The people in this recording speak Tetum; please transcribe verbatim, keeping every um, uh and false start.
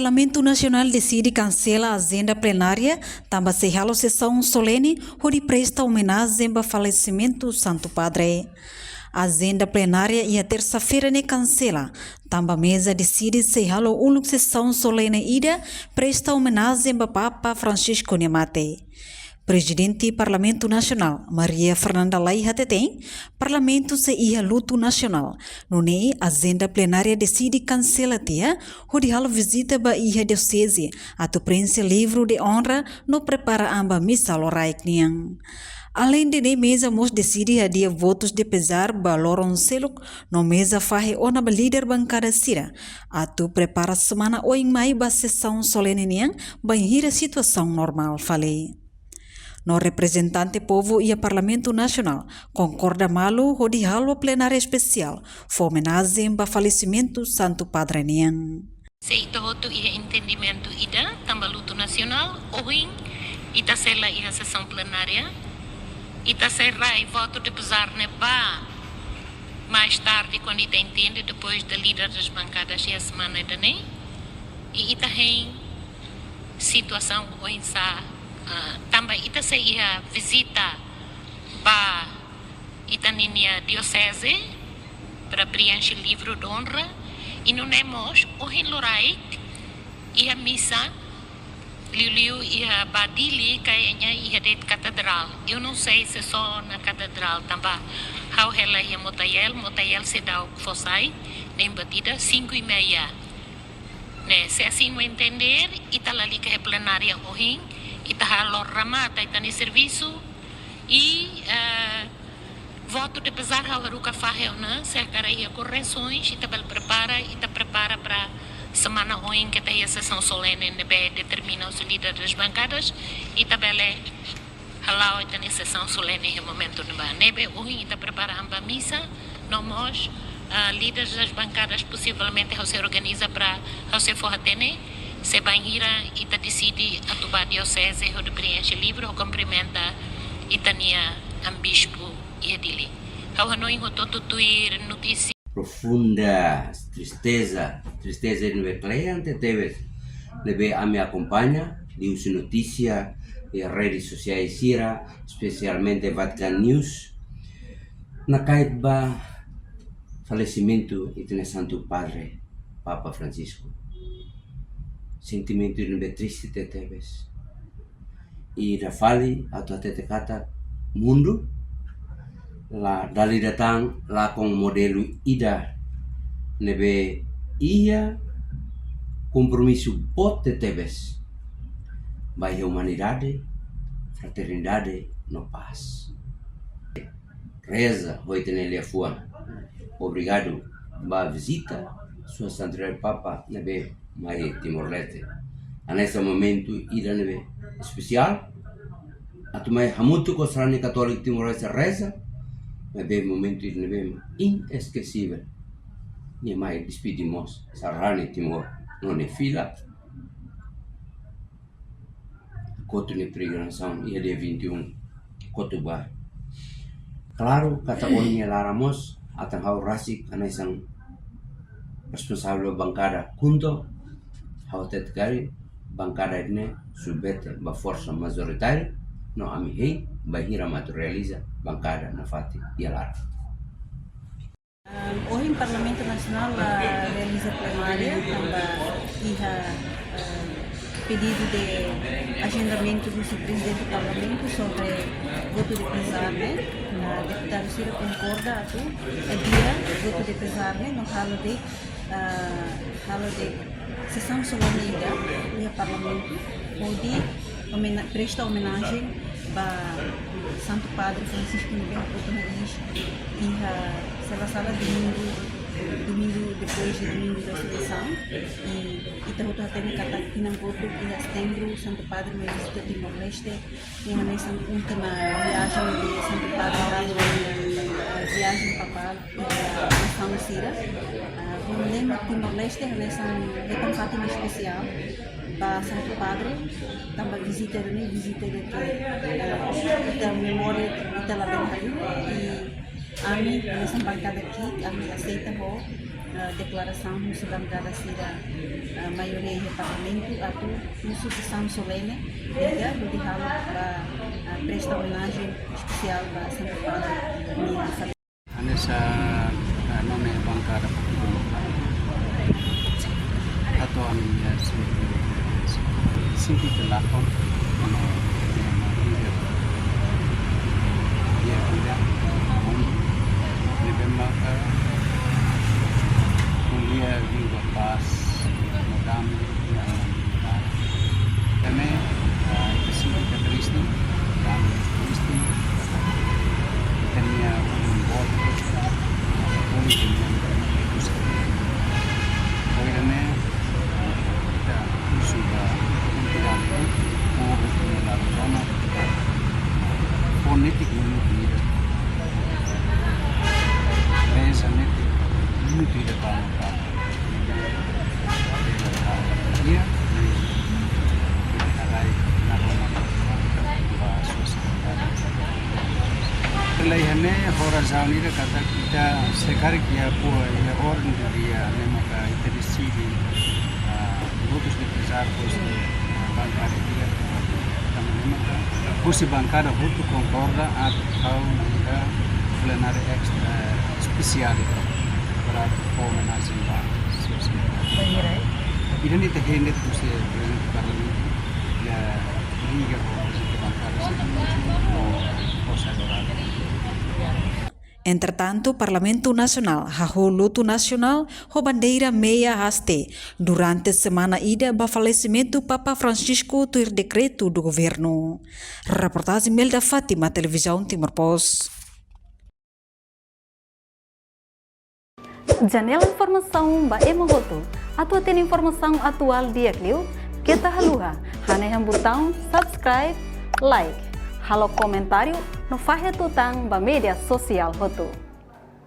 Parlamentu Nasionál deside kansela ajenda plenária, tanba sei halo sesaun solene hodi presta omenajen ba falesimentu Santu Padre. Ajenda plenária iha tersa-feira ne'e kansela, tanba meza deside sei halo uluk sesaun solene ida, presta omenajen ba Papa Francisco nia mate. Prezidente Parlamentu Nasionál, Maria Fernanda Lay hateten, Parlamentu sei iha lutu nasionál. Nune'e ajenda plenária deside kansela tiha, hodi halo vizita ba iha dioseze, atu preenxe livru de onra no prepara an ba misa loraik nian. Aleinde ne'e, meza mós deside hadi'a votus de pezár ba loron seluk, no meza fahe ona ba líder bankada sira, atu prepara semana oin mai ba sesaun solene nian, bainhira situasaun normál fali. No reprezentante povu iha Parlamentu Nasionál konkorda malu hodi halo plenária espesiál, fó omenajen ba falesimentu Santu Padre nian. Se ita hotu iha entendimentu ida, tanba lutu nasionál, ohin ita sei la iha sesaun plenária, ita sei rai votu de pezár ne'e ba mais tarde, kuandu ita entende, depois de líder das bankadas iha semana ida-ne'e, i ita hein situasaun oinsá, ah, tanba ita sei iha vizita ba ita-ninia dioseze para preenxe livru de onra, i nune'e mós ohin loraik iha misa, liuliu iha ba Dili, kayaknya iha de'it katedrál. Eu não sei se só na katedrál, tanba ha'u hela iha Motael, Motael seidauk fó sai, nein buat ida, cinco e meia. Ne'e, se assim o entender, ita lalika iha plenária ohin, ita halo remata ita-nia servisu, i, eh, votu de pezár ha'u haruka fahe ona, se hakarak iha korresoens, ita bele prepara, ita prepara para semana oin ke ita iha sesaun solene ne'ebé determina husi líder das bankadas, ita bele hala'o ita-nia sesaun solene iha momentu ne'ebá. Ne'ebé ohin ita prepara an ba misa, no mós, ah, líderes das bankadas posivelmente ha'u sei organiza para ha'u sei fó hatene, se bainhira ita deside atu ba dioseze hodi preenxe livru, hodi kumprimenta ita-nia amu bispu iha Dili. Ha'u hanoin hotu-hotu tuir notísia. Profunda tristeza, tristeza ne'ebé kle'an tebes, ne'ebé ami akompaña liuhusi notísia iha redes sosiais sira, espesialmente Vatican News, nakait ba falesimentu ita-nia Santu Padre, Papa Francisco. Sentimentu ne'ebé triste tebes. I dala fali atu hatete katak mundu la dala ida tan lakon modelu ida ne'ebé iha kompromisu boot tebes ba iha umanidade, fraternidade no pás. Reza ho ita-nia liafuan. Obrigadu ba vizita Sua Santidade Papa ne'ebé mai Timor-Leste. Hanesan momentu ida ne'ebé espesiál. Atu mai hamutuk ho sarani katóliku Timor-Leste reza, maibé momentu ida ne'ebé inesquecível. Nia mai despede mós sarani Timor no nia fila. Kotu nia peregrinasaun iha dia vinte e um, kotu ba. Klaru, katak ohin nia laran mós, atan ha'u rasik hanesan responsavel bankada KHUNTO, ha'u hatete katak bankada ne'e submete ba forsa majoritária, no ami hein bainhira mak atu realiza bankada nafatin iha laran. Ahm, ohin Parlamentu Nasionál la realiza plenária, tanba iha, eh, pedidu de ajendamentu husi Prezidente Parlamentu sobre votu de pezár ne'e. Ah, deputadu sira konkorda atu adia votu de pezár ne'e, no halo de'it, ah, halo de'it sesaun solene ida iha Parlamentu, hodi omena-, presta omenajen ba Santu Padre Francisco ne'ebé hakotu hariis iha sala-sala domingu, domingu depois de domingu da Assunção. I ita hotu hatene katak tinan kotuk iha Setembru Santu Padre mai vizita Timor-Leste, i hanesan última viajen de Santu Padre, eh, viajen papál, eh, nasaun sira. Ah, ho lema Timor-Leste hanesan hetan fatin espesiál ba Santu Padre, tanba vizita ne'e, vizita ida ke, eh, ita memória ita labele haluha, i ami hanesan bankada KIK, ami aseita ho Eh, deklarasaun husi bankada sira, eh, maioria iha parlamentu atu husu sesaun solene, ida hodi halo ba, eh, presta omenajen espesiál ba Santu Padre nia. Hanesan, eh, nome bankada Partidu Demokratika. Atu ami, eh, si, si, sente telefone, no, eh, no, eh, eh, eh, eh, ne'ebé maka ko'alia liga pás, no dame, no, no, no. Tanba, ah, ita sente ita triste, dame triste, ita-nia um voto, polítiku, ita husu ba entidade, povu, komunidade, zona, fó netik minutu ida. Reza netik minutu ida ba, ba, ba, ba, Lei ne'e ho razaun ida katak ita se karik iha pua iha orden do dia ne'e maka ita deside, ah, votus de pesar, pois, ah, bankada ida. Tanba ne'e maka husi bankada hotu konkorda atu halo ida plenária extra espesiál ida para omenajen ba Sosiedade. Bainhira, eh? Ida-ne'e ita hein de'it husi Prezidente Parlamentu, iha liga ho prezidente bankada sira, ho, ho sai oradu. Entretantu, Parlamentu Nasionál hahú lutu nasionál ho bandeira meia haste durante semana ida ba falesimentu Papa Francisco tuir dekretu do governu. Reportajen Melda Fátima, Televizaun Timor Post. Janela informasaun ba ema hotu. Atu hatene informasaun atuál di'ak liu, keta haluha hanehan butaun subscribe, like, halo komentáriu no fahe tutan ba média sosiál hotu.